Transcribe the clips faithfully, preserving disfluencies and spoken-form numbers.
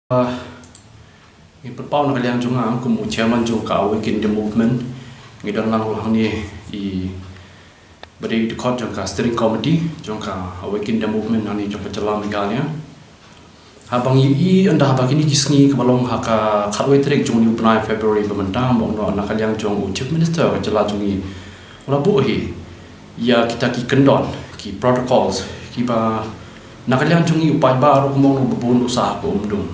Ah, ngi pynpaw na ka liang jong nga kum u chairman jong ka Awaken India Movement. Ngi don lang ruh hangne i ba dei i dkhot jong ka steering committee jong ka Awaken India Movement hangne jong ka jylla Meghalaya. Haba ngi i ynda haba kine ki sngi kaba long ha ka khatwei tarik jong u bnai February ba mynta, mo, na ka liang jong u Chief Minister ka jylla jong ngi u la buh hi ïa kita ki kyndon, ki protocols kiba na ka liang jong ngi u paidbah ruh kumno ba bun u sah ka umdum.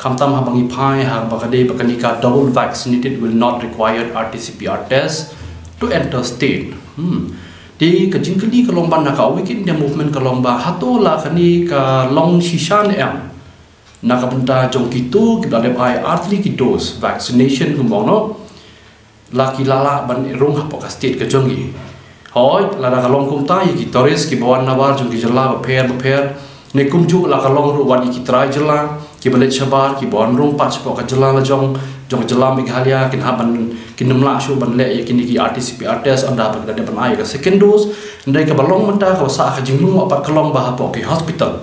Khamtam haba ngi phai ha ba ka dei ba kane ka double vaccinated will not require R T-P C R test to enter state. Hmm. Te ka jingkylli ka long ba na ka Awaken India Movement ka long ba hato la kane ka long shisha ne em na ka bynta jong kito kiba la dep ai artylli ki dose vaccination kumno, la ki la lah ban rung hapoh ka state ka jong ngi. Hooid, lada ka long kumta, ïa ki tourist kiba wan nabar jong ki jylla bapher bapher, ne kumjuh la ka long ruh wat ïa ki trai jylla kiba leit shabar, kiba wan rung pat shapoh ka jylla la jong, jong ka jylla Meghalaya, kin hap ban, kin ym lah shuh ban leh ïa kine ki R T-P C R test ynda ba ki la dep ban ai ïa ka second dose. Hynrei kaba long mynta kaba sah ka jingmynnoh pat ka long ba hapoh ki hospital.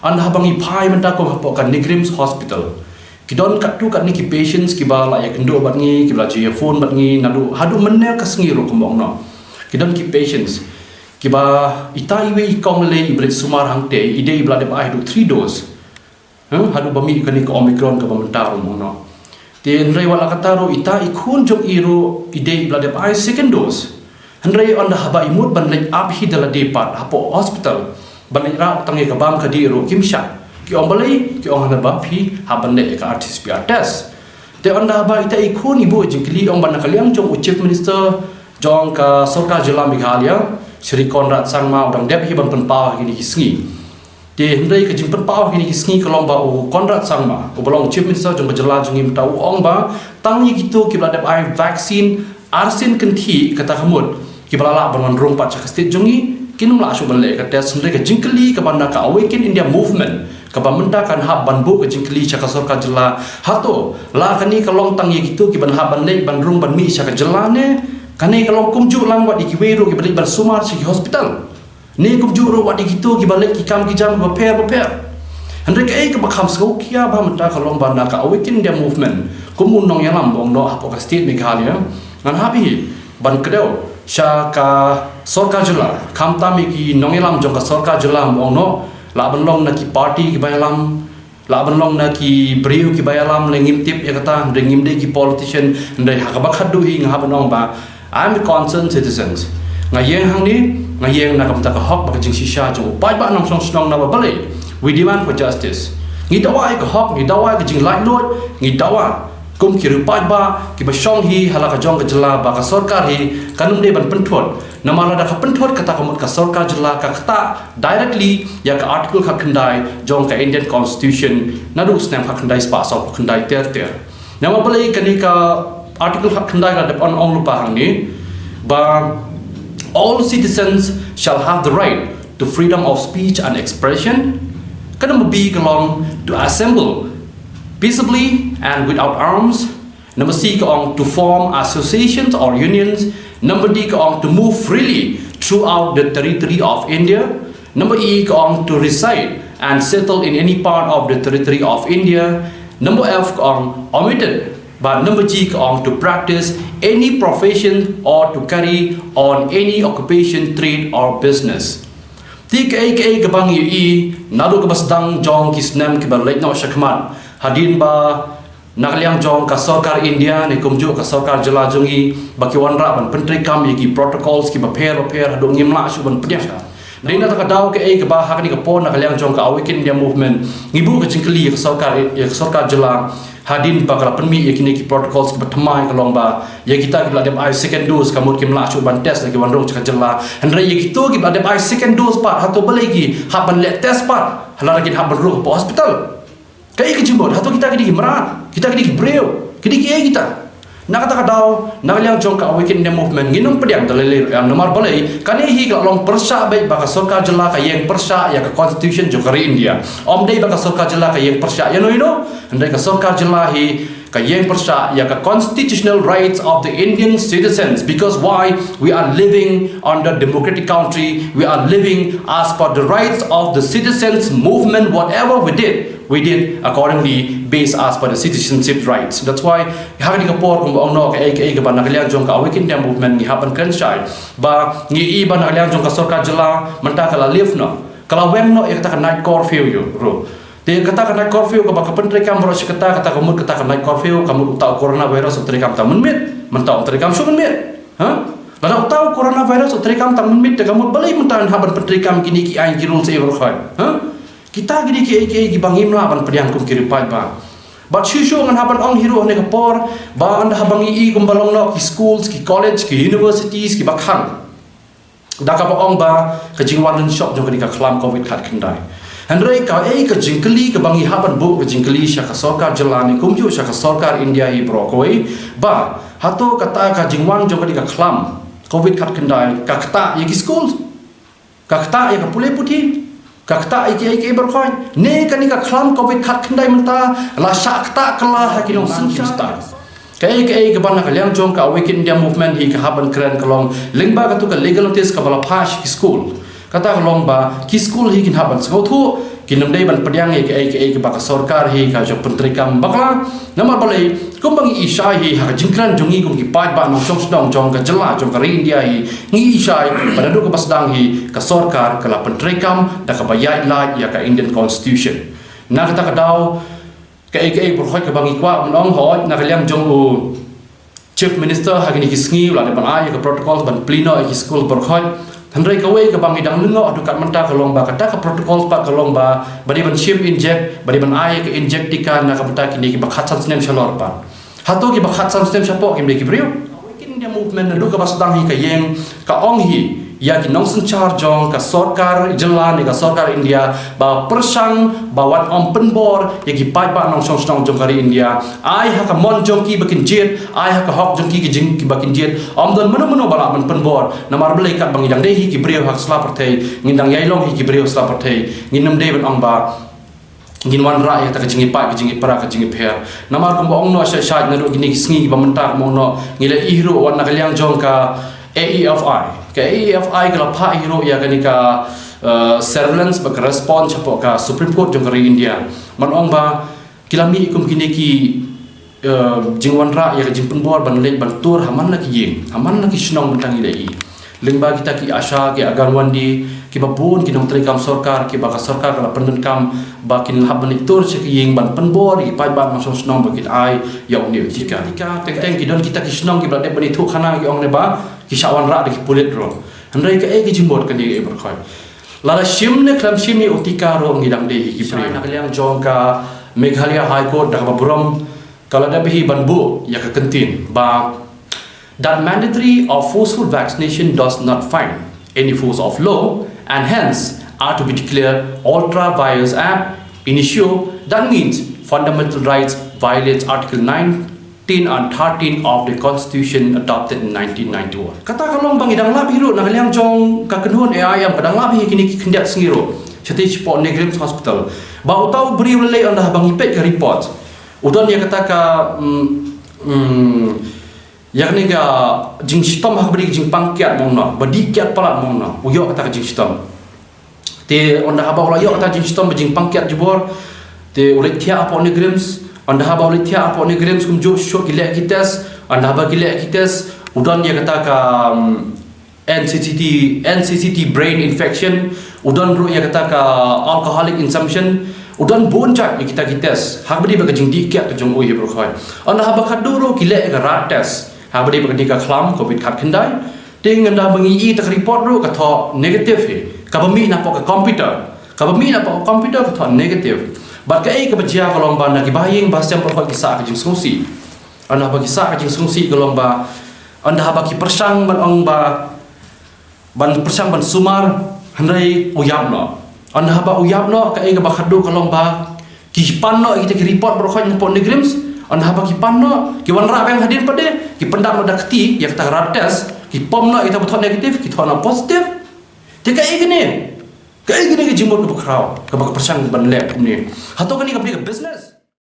Ynda haba ngi phai mynta kum hapoh ka NEIGRIHMS Hospital, ki don katto katne ki patients kiba la ïakynduh bad ngi, kiba la ju ïa phone bad ngi naduh haduh mynne ka sngi ruh kumno. Ki don ki patients kiba ita iwei i kong lei iba leit sumar hangtei, i dei iba la dep ai haduh three dose. Huh? Haduh ba mih kane ka Omicron kaba mynta ruh kumno. Te hynrei wat la katta ruh ita i khun jong i ruh i dei iba la dep ai second dose. Hynrei ynda haba i mut ban leit ap hi da lade pat hapoh hospital ban leit rah tang ïa ka bam ka dih ruh kim shah. Ki ong balei, ki ong hana ba phi hap ban leh ïa ka R T-P C R test. Te ynda haba ita i khun i buh jingkylli, ong ba na ka liang jong u Chief Minister jong ka sorkar jylla Meghalaya, Shri Conrad Sangma, u dang dep hi ban pynpaw ha kine ki sngi. Te hynrei ka jingpynpaw ha kine ki sngi ka long ba u Conrad Sangma, uba long Chief Minister jong ka jylla jong ngi mynta, u ong ba tang ïa kito kiba la dep ai vaccine arsien kynthih kata ka mut kiba la lah ban wan rung pat sha ka state jong ngi, kin ym lah shuh ban leh ka test. Hynrei ka jingkylli kaba na ka Awaken India Movement kaba mynta kan hap ban buh ka jingkylli sha ka sorkar jylla, hato la kane ka long tang ïa kito kiban hap ban leit ban rung ban mih sha ka jylla ne kane ka long kumjuh lang wat ïa kiwei ruh kiba leit ban sumar sha ki hospital? Ne kumjuh ruh wat ïa kito kiba leit ki kam ki jam bapher bapher. Hynrei kaei kaba kham sngewkhia ba mynta ka long ba na ka Awaken India Movement kum u nongïalam ba ong noh hapoh ka state Meghalaya, ngan hap hi ban kdew sha ka sorkar jylla, khamtam ïa ki nongïalam jong ka sorkar jylla ba ong noh, lah ban long na ki party kiba ïalam, lah ban long na ki briew kiba ïalam, lei ngim tip ïa kata, hynrei ngim dei ki politician, hynrei ha kaba khatduh hi nga hap ban ong ba I'm a concerned citizens. Nga ïeng hangne, nga ïeng na ka bynta ka hok bad ka jingshisha jong u paidbah nongshong shnong, naba balei, we demand for justice. Ngi dawa ïa ka hok, ngi dawa ïa ka jinglaitluid, ngi dawa kum ki riew paidbah kiba shong hi ha la ka jong ka jylla ba ka sorkar hi kan ym dei ban pynthut. Namar lada ka pynthut kata ka mut ka sorkar jylla ka ktah directly ïa ka Article khatkhyndai jong ka Indian Constitution naduh u snem khatkhyndai spah sawphew khyndai ter ter. Namar balei kane ka Article khatkhyndai ka dep ong lypa hangne ba all citizens shall have the right to freedom of speech and expression. Ka number B ka long to assemble peaceably and without arms. Number C ka ong to form associations or unions. Number D ka ong to move freely throughout the territory of India. Number E ka ong to reside and settle in any part of the territory of India. Number F ka ong omitted. Bad number G ka ong to practice any profession or to carry on any occupation, trade or business. Te kaei kaei kaba ngi ïohi naduh kaba sdang jong ki snem kiba leit noh shakhmat, hadien ba na ka liang jong ka sorkar India ne kumjuh ka sorkar jylla jong ngi ba ki wanrah ban pyntreikam ïa ki protocols kiba pher bapher haduh ngim lah shuh ban pdiang. Dei na kata ka daw kaei kaba ha kane ka por na ka liang jong ka Awaken India Movement ngi buh ka jingkylli ïa ka sorkar, ïa ka sorkar jylla, hadien ba ka la pynmih ïa kine ki protocols kiba thymmai, ka long ba ïa kita kiba la dep ai second dose ka mut kim lah shuh ban test lada ki wan rung sha ka jylla. Hynrei ïa kito kiba la dep ai second dose pat, hato balei ki hap ban leh test pat lada kin hap ban rung hapoh hospital? Kaei ka jingmut, hato kita ki dei ki mrad, kita ki dei ki briew, ki dei kiei kita? Na kata ka daw na ka liang jong ka Awaken India Movement ngin ym pdiang da lei lei ruh em, namar balei, kane hi ka la long pyrshah beit ba ka sorkar jylla ka ïeng pyrshah ïa ka constitution jong ka ri India. Ym dei ba ka sorkar jylla ka ïeng pyrshah ïano ïano, hynrei ka sorkar jylla hi Ka ïeng pyrshah ïa ka constitutional rights of the Indian citizens, because why? We are living under democratic country, we are living as per the rights of the citizens movement. Whatever we did, we did accordingly, based as per the citizenship rights. That's why ha kane ka por kumba ong noh, kaei kaei kaba na ka liang jong ka Awake India Movement ngi hap ban kren shai ba ngi i ba na ka liang jong ka sorkar jylla mynta ka la lift noh, ka la weng noh ïa kata ka night curfew ruh. Te kata ka night curfew kaba ka pyntreikam baroh shi katta, kata ka mut kata ka night curfew ka mut uta u coronavirus u treikam tang mynmiet, mynta um treikam shuh mynmiet. Ha? Lada uta u coronavirus u treikam tang mynmiet te ka mut balei mynta ngi hap ban pyntreikam kine ki aiñ ki rules ei baroh khoit? Ha? Kita kine kiei kiei kiba ngim lah ban pdiang kum ki riewpaidbah. Bad shuh shuh ngan hap ban ong hi ruh ha kane ka por ba ynda haba ngi i kumba long noh ki schools, ki college, ki universities kiba khang da kaba ong ba ka jingwan lynshop jong kane ka khlam covid khatkhyndai. Hynrei kaei ka jingkylli kaba ngi hap ban buh ka jingkylli sha ka sorkar jylla ne kumjuh sha ka sorkar India hi baroh kawei ba hato kata ka jingwan jong kane ka khlam covid khatkhyndai ka ktah ïa ki school, ka ktah ïa ka pule puthi, ka ktah ïa kiei kiei baroh khoit, ne kane ka khlam covid khatkhyndai mynta la shah ktah kylla ha ki nongsynshar? Kaei kaei kaba na ka liang jong ka Awake India Movement hi ka hap ban kren ka long lyngba katu ka legal notice kaba la phah sha ki school. Kata ka long ba ki school hi kin hap ban sngewthuh, kin ym dei ban pdiang ïa kaei kaei kaba ka sorkar hi ka jong pyntreikam bakla. Namar balei, kumba ngi i shai hi ha ka jingkren jong ngi kum ki paidbah nongshong shnong jong ka jylla jong ka ri India hi, ngi i shai ba naduh kaba sdang hi ka sorkar ka la pyntreikam da kaba ïaid lait ïa ka Indian Constitution. Na kata ka daw, kaei kaei baroh khoit kaba ngi kwah ban ong, hooid, na ka liang jong u Chief Minister ha kine ki sngi u la dep ban ai ïa ka protocol ban plie noh ïa ki school baroh khoit. Hynrei kawei kaba ngi dang lyngngoh haduh katne mynta ka long ba kata ka protocol pat ka long ba ba dei ban shim inject, ba dei ban ai ïa ka inject tika na ka bynta kine kiba khatsan snem shalor pat. Hato kiba khatsan snem shapoh kim dei ki briew? Awake India Movement naduh kaba sdang hi ka ïeng ka ong hi ïa ki nongsynshar jong ka sorkar jylla ne ka sorkar India ba pyrshang ba wat ym pynbor ïa ki paidbah nongshong shnong jong ka ri India. Ai ha ka mon jong ki ba kin jied, ai ha ka hok jong ki ki jing kiba kin jied. Ym don mano mano ba lah ban pynbor. Namar balei, katba ngi dang dei hi ki briew ha ka sla pyrthei, ngin dang ïai long hi ki briew ha sla pyrthei, ngin ym dei ban ong ba ngin wanrah ïa kata ka jingïapait, ka jingïapra, ka jingïapher. Namar kumba ong noh shai shai naduh kine ki sngi kiba mynta kumba ong noh, ngi la i hi ruh wat na ka liang jong ka A E F I. Ka A E F I ka la phah hi ruh ïa kane ka, eh, surveillance bad ka response shapoh ka Supreme Court jong ka ri India. Ban ong ba ki la mih kum kine ki, eh, jingwanrah ïa ka jingpynbor ban leit ban tur ha man la ki ïing, ha man la ki shnong mynta ngi la i. Lyngba kita ki ASHA, ki Anganwadi, kiba bun ki nongtreikam sorkar kiba ka sorkar ka la pyndonkam ba kin hap ban leit tur sha ki ïing ban pynbor ïa ki paidbah nongshong shnong ba kin ai ïa une u tika. Tika, teng teng ki don kita ki shnong kiba la dep ban ithuh khana, ki ong ne ba ki shah wanrah da ki pulit ruh. Hynrei kaei ka jingmut kane, eh, baroh khoit? Lada shim ne khlem shim ïa u tika ruh ngi dang dei hi ki briew. Na ka liang jong ka Meghalaya High Court da kaba burom ka la dep hi ban buh ïa ka kyntien ba that mandatory or forceful vaccination does not find any force of law and hence are to be declared ultra vires ab initio. That means fundamental rights violates Article nineteen and thirteen of the Constitution adopted in nineteen ninety-one. Kata ka long ba ngi dang lap hi ruh na ka liang jong ka kynhun A I M, ka dang lap hi kine ki khyndiat sngi ruh, shatei shapoh NEIGRIHMS Hospital, ba uta u briew u la leh, ynda haba ngi peit ka report, u don ïa kata ka, mm, mm, ïa kane ka jingshitom ha kaba ïadei ka jingpang kiad mo ong noh, ba dih kiad palat mo ong noh, u ïoh kata ka jingshitom. Te ynda haba u la ïoh kata ka jingshitom ba jingpang kiad jubor, te u leit thiah hapoh NEIGRIHMS. Ynda haba u leit thiah hapoh NEIGRIHMS, kumjuh shuh ki leh ki test. Ynda haba ki leh ki test, u don ïa kata ka, mm, N C C T, N C C T brain infection, u don ruh ïa kata ka alcoholic consumption, u don bun jait ïa kita ki test ha kaba ïadei bad ka jingdih kiad ka jong u hi baroh khoit. Ynda haba khatduh ruh ki leh ïa ka rat test ha kaba ïadei bad kane ka khlam covid khatkhyndai. Te ynda ba ngi i ïa ka report ruh ka thoh negative hi, kaba mih napoh ka computer, kaba mih napoh ka computer ka thoh negative. Bad kaei kaba jia ka long ba na kiba ha ïing ba ha sem baroh khoit ki sah ka jingsngewsih. Ynda haba ki sah ka jingsngewsih ka long ba ynda haba ki pyrshang ban ong ba ban pyrshang ban sumar, hynrei u ïap noh. Ynda haba u ïap noh, kaei kaba khatduh ka long ba ki pan noh ïa kita ki report baroh khoit napoh NEIGRIHMS. Ynda haba ki pan noh, ki wanrah biang hadien pat de, ki pyndap noh da ka kti ïa kata ka rat test, ki pom noh ïa kata ba thoh negative, ki thoh noh positive. Te kaei kane? Kaei kane ka jingmut kaba khraw kaba ka pyrshang ban leh kumne? Hato kane ka phi ka business?